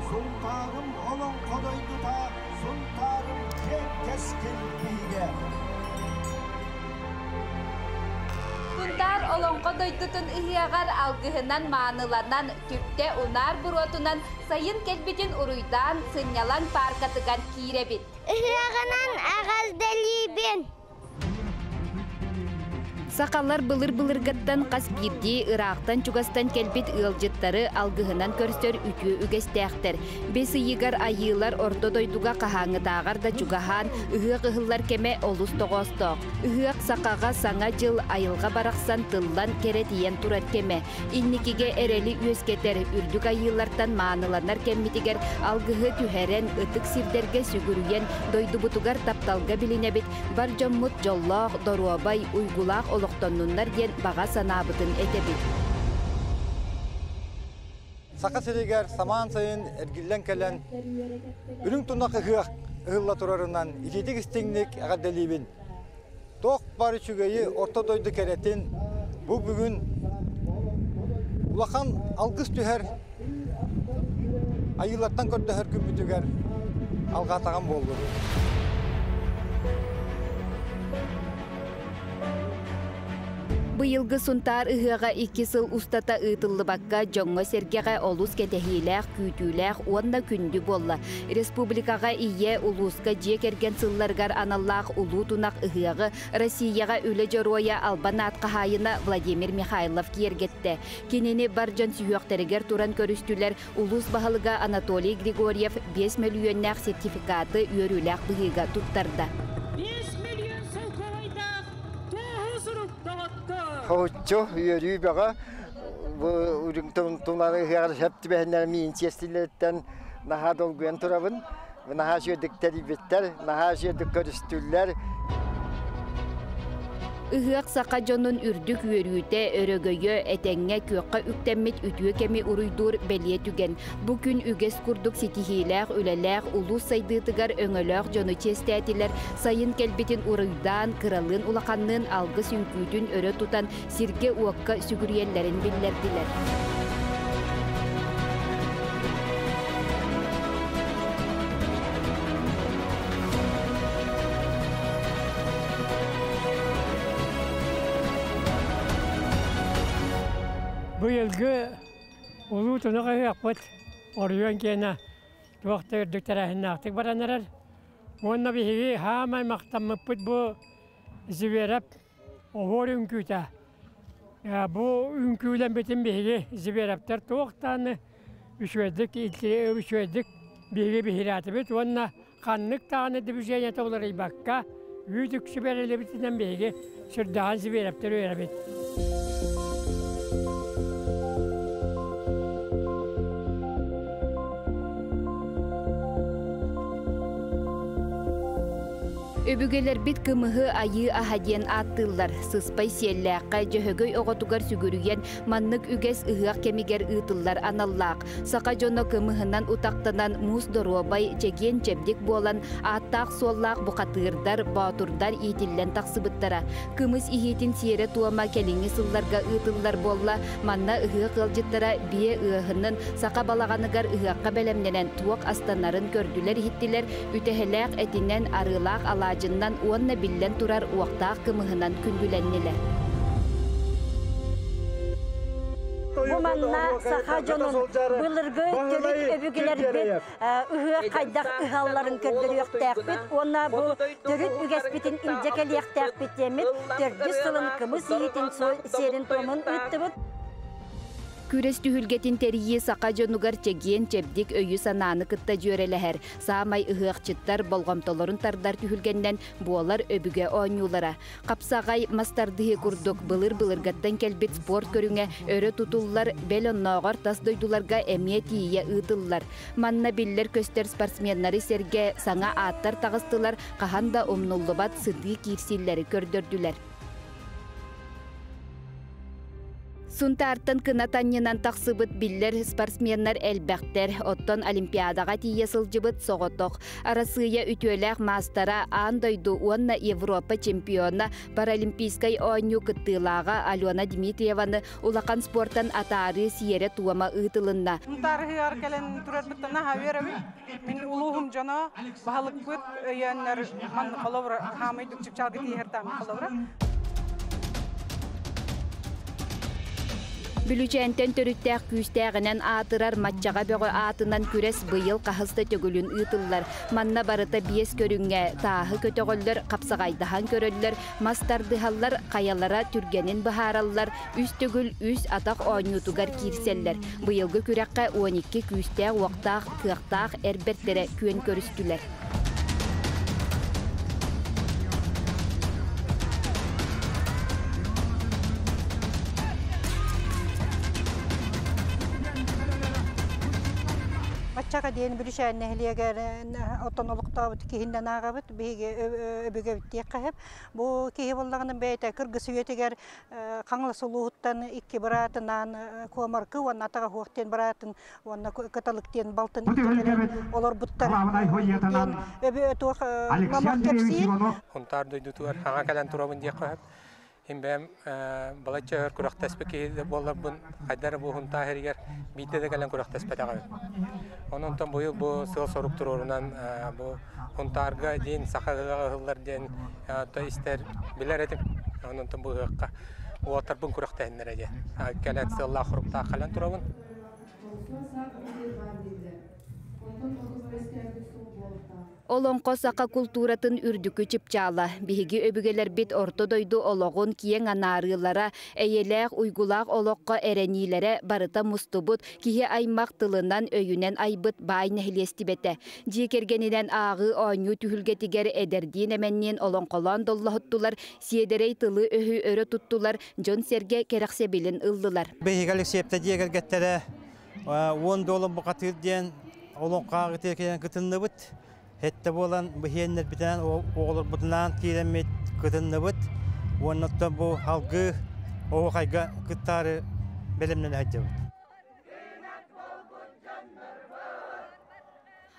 Сунтаарым олоҥхо дойдута, Сунтаарым киэҥ кэскил биһигэ. Сунтаар олоҥхо дойдутун ыһыаҕар алгыһынан мааныланан, түптэ унаар буруотунан сайын кэлбитин уруйдаан сынньалаҥ пааркатыгар киирэбит. Ыһыаҕынан эҕэрдэлиибин! Сахалар былыр-былыргыттан хас биирдии ыраахтан-чугастан кэлбит ыалдьыттары алгыһынан көрсөр үтүө үгэстээхтэр. Бэс ыйыгар айыылар орто дойдуга хаһааҥҥытааҕар да чугаһаан, ыһыах ыһыллар кэмэ олус тоҕоостоох. Ыһыах сахаҕа Саҥа дьыл айылҕа барахсан тыллан кэрэтийэн турар кэмэ. Инникигэ эрэли үөскэтэр, үрдүк айыылартан мааныланар кэммитигэр алгыһы түһэрэн, ытык сирдэргэ сүгүрүйэн, дойдубутугар тапталга билинэбит, бар дьоммут дьоллоох, доруобай, уйгулаах олохтоннуннар диэн баҕа санаабытын этэбит. Саха сиригэр самаан сайын эргиллэн кэлэн, үрүҥ тунах ыһыах ыһылла турарынан итиитик истиҥник эҕэрдэлиибин. Туох бар үчүгэйи орто дойду кэрэтин бу бүгүн улахан алгыс түһэр айыылартан көрдөһөр күммүтүгэр алҕаатаҕым буоллун. Быйылгы Сунтаар ыһыаҕа икки сыл устата ыытыллыбакка дьоҥҥо-сэргэҕэ олус кэтэһиилээх, күүтүүлээх уонна күндү буолла. Республикаҕа Ийэ, улууска дьиэ кэргэн сылларыгар аналлаах Улуу Тунах ыһыаҕы Россияҕа Үлэ Дьоруойа Албан аат хаһаайына Владимир Михайлов киэргэттэ. Кинини бар дьон сүһүөхтэригэр туран көрүстүлэр улуус баһылыга Анатолий Григорьев 5 мөлүйүөннээх сертификаты үөрүүлээх быһыыга туттарда. 5 миллион солкуобайдаах туоһу сурук доҕоттор! Хоһуччу үөрүү бөҕө бу үрүҥ тунары ыһыаҕар сөп түбэһиннэр миин чиэстилэриттэн наһаа долгуйан турабын. Наһаа үчүгэйдик тэрийбиттэр, наһаа үчүгэйдик көрүстүллэр. Ыһыах саха дьонун үрдүк үөрүүтэ, өрөгөйө, этэҥҥэ күөххэ үктэммит үтүө кэми уруйдуур бэлиэ түгэн. Бу күн үгэс курдук ситиһиилээх, үлэлээх, улуус сайдыытыгар өҥөлөөх дьону чиэстээтилэр, сайын кэлбитин уруйдаан, кыралыын-улаханныын алгыс үҥкүүтүн өрө тутан, сиргэ-уокка сүгүрүйэллэрин биллэрдилэр. Быйылгы улуу тунах ыһыахпыт оройуон киэнэ туох да үрдүк тэрээһиннээхтик баран эрэр. Уонна биһиги хаамай махтаммыппыт бу Зверев Оһуор үҥкүүтэ. Бу үҥкүүлэммитин биһиги Зверевтэр туох даҕаны үчүгэйдик үчүгэйдик биһиги биһирээтибит уонна ханнык даҕаны движениета уларыйбакка үүт үксү бэриллибитинэн биһиги сүрдээҕин Зверевтэр үөрэбит. Өбүгэлэрбит кымыһы айыы аһа диэн ааттыыллар. Сыспай сиэллээххэ Дьөһөгөй оҕотугар сүгүрүйэн маннык үгэс ыһыах кэмигэр ыытыллар аналлаах. Саха дьоно кымыһынан утахтанан муус доруобай, чэгиэн-чэбдик буолан ааттаах-суоллаах бухатыырдар, боотурдар иитиллэн тахсыбыттара. Кымыс иһиитин сиэрэ-туома кэлиҥҥи сылларга ыытыллар буолла. Манна ыһыах ыалдьыттара биэ ыаһынын, саха балаҕаныгар ыһыахха бэлэмнэнэн туох астанарын көрдүлэр-иһиттилэр, үтэһэлээх этинэн, арыылаах алаадьыннан уонна биллэн турар уохтаах кымыһынан күндүлэннилэр. Бу манна саха дьонун былыргы төрүт өбүгэлэрбит ыһыах хайдах ыһалларын көрдөрүөхтээхпит уонна бу төрүт үгэспитин илдьэ кэлиэхтээхпит диэммит төрдүс сылын кымыс иһитин сиэрин-туомун ыыттыбыт. Күрэс түһүлгэтин тэрийии саха дьонугар чэгиэн-чэбдик өйү-санааны кытта дьүөрэлэһэр, саамай ыһыахчыттар болҕомтолорун тардар түһүлгэннэн буолар өбүгэ оонньуулара. Хапсаҕай, мас тардыһыы курдук былыр-былыргаттан кэлбит спорт көрүҥэ өрө тутуллар, бэл оннооҕор тас дойдуларга эмиэ тиийэ ыытыллар. Манна биллэр-көстөр спортсменнары сэргэ саҥа ааттар таҕыстылар, хаһан да умнуллубат сытыы киирсиилэри көрдөрдүлэр. Сунтаартан кынат анньынан тахсыбыт биллэр спортсменнар элбэхтэр, оттон Олимпиадаҕа тиийэ сылдьыбыт соҕотох. Арассыыйа үтүөлээх маастара, аан дойду уонна Европа чемпиона, Паралимпийскай оонньуу кыттыылааҕа Алена Дмитриеваны улахан спортан атаарыы сиэрэ-туома ыытылынна. Сунтаар ыһыаҕар кэлэн турарбыттан наһаа үөрэбин. Мин улууһум дьоно баһылыкпыт өйөөннөр манна холобура хаамыйдык чыпчаалга тииһэр таамы холобура. Бүлүчээнтэн төрүттээх күүстээҕинэн аатырар Маччаҕа бөҕө аатынан күрэс быйыл хаһыс да төгүлүн ыытыллар. Манна барыта биэс көрүҥҥэ тааһы көтөҕөллөр, хапсаҕайдаһан көрөллөр, мас тардыһаллар, хайалара түргэнин быһаараллар, үс төгүл үс атах оонньуутугар киирсэллэр. Быйылгы күрэххэ 12 күүстээх-уохтаах, кыахтаах эр бэртэрэ күөн көрүстүлэр. Баччаҕа диэн Бүрүсээн нэһилиэгэр оттон олохтообут киһиннэн ааҕабыт. Биһиги өбүгэбит диэххэ сөп. Бу киһи буоллаҕына бэйэтэ кыргыс үйэтигэр Хаҥалас улууһуттан икки быраатынаан Куомаркы уонна Атаҕа Уох диэн быраатын уонна Кыталык диэн балтын илдьэ олорбуттар диэн өбү туох мамах кэпсиир. Хунтаар дойдутугар хаҥа кэлэн турабын диэххэ сөп. Мин бэйэм балачча өр күрэхтэспит киһи буолларбын, хайда эрэ бу Хунтаа иһигэр биирдэ да кэлэн күрэхтэспэтэҕим. Онон онтон быйыл бу сыал-сорук туруорунан бу Хунтаарга диэн саха ыһыаҕа ыһыллар диэн истэр билэр этим. Онон бу ыһыахха уолаттарбын күрэхтэһиннэрэ диэн кэлэн сыаллаах-соруктаах кэлэн турабын. Олоҥхо саха култууратын үрдүкү чыпчаала. Биһиги өбүгэлэрбит орто дойду олоҕун киэҥ анаарыылара, эйэлээх, уйгулаах олоххо эрэниилэрэ барыта мустубут, киһи аймах тылынан, өйүнэн айбыт баай нэһилиэстибэтэ. Дьиэ кэргэнинэн ааҕыы оонньуу түһүлгэтигэр эдэрдиин-эмэнниин олоҥхолоон доллоһуттулар, сиэдэрэй тылы-өһү өрө туттулар, дьон-сэргэ кэрэхсэбилин ыллылар. Биһиги Алексеевтар дьиэ кэргэттэрэ уон дуолан бухатыыр диэн олоҥхо кэлэн кытынныбыт. Хэттэ буолан быһиэннэрбитинэн оҕолорбутунаан киирэммит кытынныбыт. Уонна бу алгыы оһуохайга кыттаары бэлэмнэнэ сылдьабыт.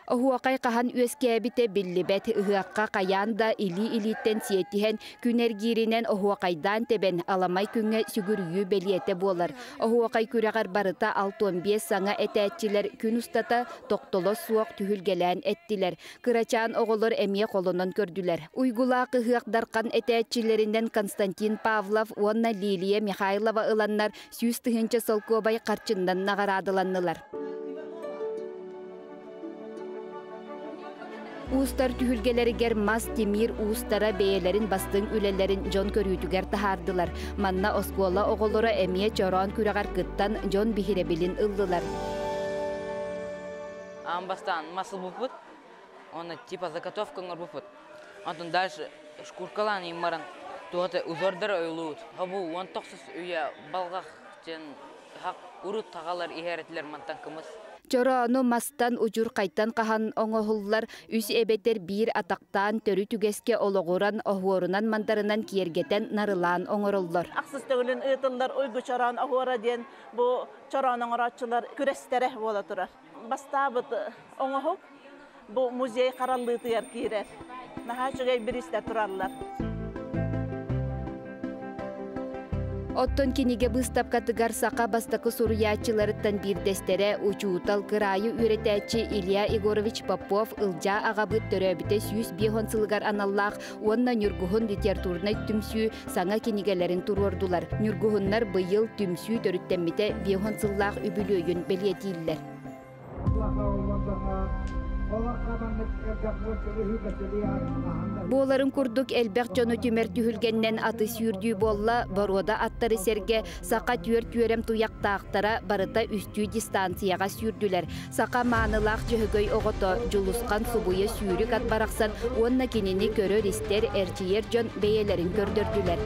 Оһуохай хаһан үөскээбитэ биллибэт. Ыһыахха хайаан да илии-илииттэн сиэтиһэн, күн эргииринэн оһуохайдаан тэбэн, аламай күҥҥэ сүгүрүйүү бэлиэтэ буолар. Оһуохай күрэҕэр барыта 65 саҥа этээччилэр күн устата тохтоло суох түһүлгэлээн эттилэр. Кырачаан оҕолор эмиэ холонон көрдүлэр. Уйгулаах ыһыах дархан этээччилэринэн Константин Павлов уонна Лилия Михайлова ыланнар 100 000 солкуобай харчыннан наҕараадаланнылар. Уустар түһүлгэлэригэр мас, тимир уустара бэйэлэрин бастыҥ үлэлэрин дьон көрүүтүгэр таһаардылар. Манна оскуола оҕолоро эмиэ чороон күрэҕэр кыттан дьон биһирэбилин ыллылар. Аан бастаан мас ылбыппыт, уонна типа заготовка оҥорбуппут. Онтон дальше шкуркалаан баран туота узордар ойулуут. Бу 19 үйэ балҕах диэн урут таҕалар иһэр этилэр мантан кымыс. Чороону мастан удьурхайтан хаһан оҥоһуллар үс эбэтэр биир атахтаан төрүт үгэскэ олоҕуран оһуорунан мандарынан киэргэтэн нарылаан оҥороллор. Ахсыс төгүлүн ыытыллар уйгу чороон оһуора диэн бу чороон оҥорооччулар күрэстэрэ буола турар. Бастаабыт оҥоһук бу музей хараллыытыгар киирэр. Наһаа үчүгэй бириистэ тураллар. Оттон кинигэ быыстапкатыгар саха бастакы суруйааччыларыттан биирдэстэрэ учуутал, кыраайы үөрэтээччи Илья Егорович Попов Ылдьаа аҕабыт төрөөбүтэ 150 сылыгар аналлаах уонна Ньургуһун литературнай түмсүү саҥа кинигэлэрин туруордулар. Ньургуһуннар быйыл түмсүү төрүттэммитэ 50 сыллаах үбүлүөйүн бэлиэтииллэр. Буоларын курдук элбэх дьону түмэр түһүлгэннэн аты сүүрдүү буолла, боруода аттары сэргэ саха түөрт түөрэм туйахтаахтара барыта үстүү дистанцияҕа сүүрдүлэр. Саха маанылаах дьөһөгөй оҕото Дьулусхан субуйа сүүрүк ат барахсан уонна кинини көрөр-истэр, эрчийэр дьон бэйэлэрин көрдөрдүлэр.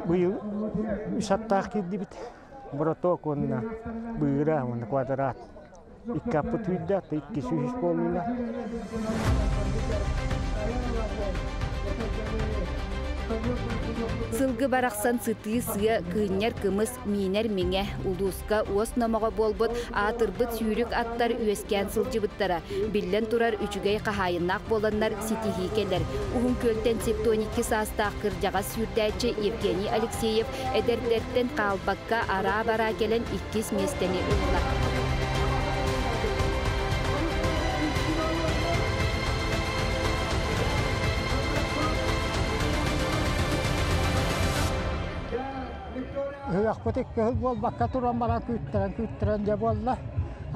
Быйыл үс аттаах киирдибит. Браток уонна быыра уонна квадрат. Икки аппыт үүрдэ, икки сүүс буоллулар. Сылгы барахсан сытыы сыа, кыынньар кымыс, миинэр миҥэ, улууска уос номоҕо буолбут аатырбыт сүүрүк аттар үөскээн сылдьыбыттара. Биллэн турар, үчүгэй хаһаайыннаах буоланнар ситиһии кэлэр. Уһун Күөлтэн 72 саастаах кырдьаҕас сүүрдээччи Евгений Алексеев эдэрдэртэн хаалбакка араа-бараа кэлэн иккис миэстэни ылла. Ыһыахпыт икки буолбакка туран баран күүттэрэн күүттэрэн дьэ буолла.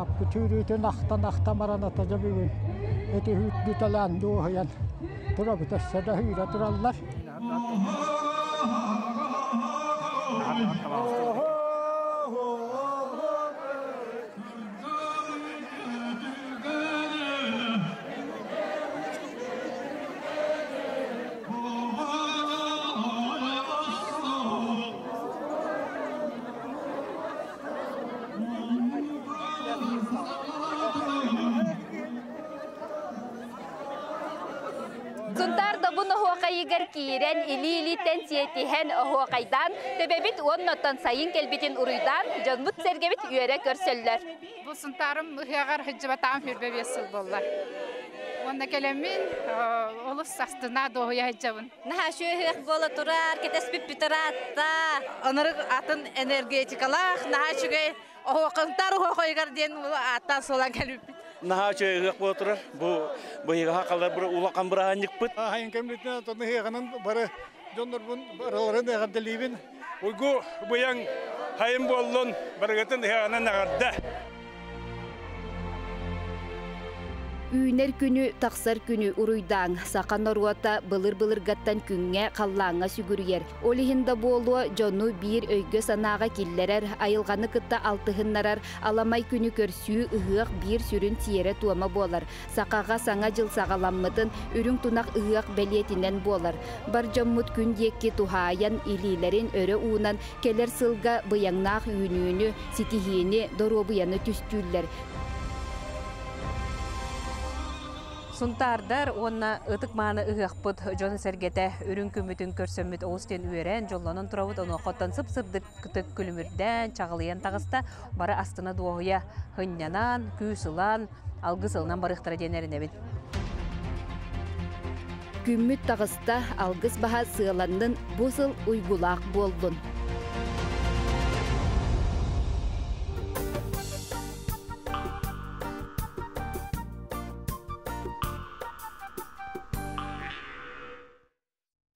Аппыт сүүрүүтүн ахтан ахтан баран ата дьэ бүгүн ити үүрдүтэлээн дуоһуйан турабыт өссө да үүрэ тураллар. Сунтаар Добун оһуохайыгар киирэн, илии-илииттэн сиэтиһэн, оһуохайдаан, төбөбүт уонна сайын кэлбитин уруйдаан, дьонмут-сэргэбит үөрэ көрсөллөр. Бу Сунтаарым ыһыаҕар сылдьыбатаҕым 25 сыл буолла. Уонна кэлэммин олус астына дуоһуйа сылдьабын. Наһаа үчүгэй буола турар, кэтэспиппит ыраатта. Ынырык атын энергетикалаах, наһаа үчүгэй оһуохунтар оһуохойугар диэн ааттаан суолан кэлбиппит. Наһаа үчүгэй ыһыах буола турар. Бу быйыгаха халар бу улахан бырааһынньыкпыт. Хайын кэмнитинэн отон ыһыаҕынан бары дьоннорбун барыларын эҕэрдэлиибин. Уйгу быйаҥ хайын буоллун, барыгытын ыһыаҕынан эҕэрдэ! Үүнэр күнү, тахсар күнү уруйдааҥ. Саха норуота былыр-былыргаттан күҥҥэ, халлааҥҥа сүгүрүйэр. Ол иһин да буолуо, дьону биир өйгө-санааҕа киллэрэр, айылҕаны кытта алтыһыннарар аламай күнү көрсүү ыһыах биир сүрүн сиэрэ-туома буолар. Сахаҕа Саҥа дьыл саҕаламмытын үрүҥ тунах ыһыах бэлиэтинэн буолар. Бар дьоммут күн диэки туһаайан, илиилэрин өрө уунан, кэлэр сылга быйаҥнаах үүнүүнү, ситиһиини, доруобуйаны түстүүллэр. Сунтаардар уонна ытык-мааны ыһыахпыт дьоно-сэргэтэ үрүҥ күммүтүн көрсөммүт олус диэн үөрэн, дьоллонон турабыт. Онуохаттан сып-сырдык күлүмүрдээн, чаҕылыйан таҕыста. Бары астына-дуоһуйа һынньанан, күүс ылан, алгыс ылынан барыахтара диэн эрэнэбин. Күммүт таҕыста, алгыс баһа сыаланнын, бу сыл уйгулаах буоллун.